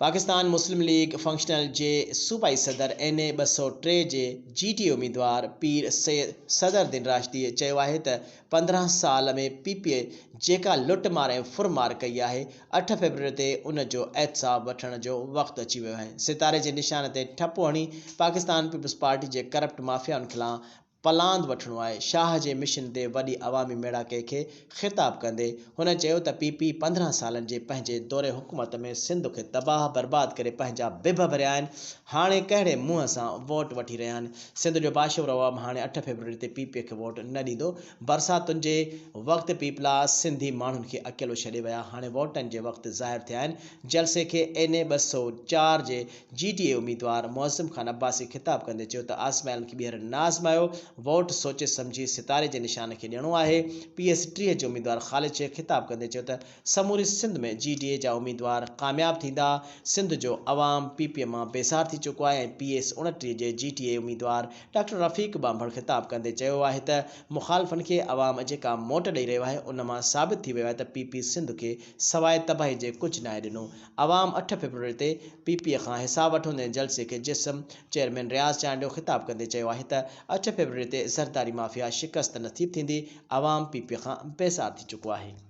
Pakistan Muslim league functional جي صوبائي صدر اين اي 203 جي جي ڊي اي اميدوار پير سيد صدر الدين راشدي چيو آهي ته 15 سال ۾ پي پي جيڪا لٽ مار ۽ ڦر مار ڪئي آهي اٺ فيبروري تي ان جو احتساب وٺڻ جو وقت اچي ويو آهي ستاري جي نشان تي ٺپو هڻي پاڪستان پيپلز پارٽي جي ڪرپٽ مافيائن خلاف پلاند وٺڻو آهي، شاهه جي مشن تي وڏي عوامي ميڙاڪي کي خطاب ڪندي هن چيو ته پي پي 15 سالن جي پنهنجي دور حڪومت ۾ سنڌ کي تباهه برباد ڪري پنهنجا بڀ ڀريا آهن، هاڻي ڪهڙي منهن سان ووٽ وٺي رهيا آهن، سنڌ جو باشعور عوام هاڻي اٺ فيبروري تي پي پي کي ووٽ نه ڏيندو، برساتن جي وقت پيپلا سنڌي ماڻهن کي اڪيلو ڇڏي ويا، هاڻي ووٽن جي وقت ظاهر ٿيا آهن، جلسي کي اين اي 204 جي جي ڊي اي اميدوار معظم خان عباسي خطاب ڪندي چيو ته آزمايلن کي ٻيهر نه آزمايو، ووٽ سوچي سمجهي ستاري جي نشان کي ڏيڻو آهي. پي ايس 30 جي اميدوار خالد شيخ خطاب ڪندي چيو ته سموري سنڌ ۾ جي ڊي اي جا اميدوار ڪامياب ٿيندا، سنڌ جو عوام پي پي مان بيزار ٿي چڪو آهي ۽ پي ايس 29 جي جي ٽي اي اميدوار ڊاڪٽر رفيق ٻانڀڻ خطاب ڪندي چيو آهي ته مخالفن کي عوام جيڪا موٽ ڏئي رهيو آهي ان مان ثابت ٿي ويو آهي ته پي پي سنڌ کي سواء تباهي جي ڪجهه ناهي ڏنو. عوام اٺ فيبروري تي پي پي کان حساب وٺندي جلسي کي جسم چيئرمين رياض چانڊيو خطاب ڪندي چيو آهي ته اٺ فيبروري تي زرداري مافيا شڪست نصيب ٿيندي، عوام پي پي کان بيزار ٿي چڪو آهي.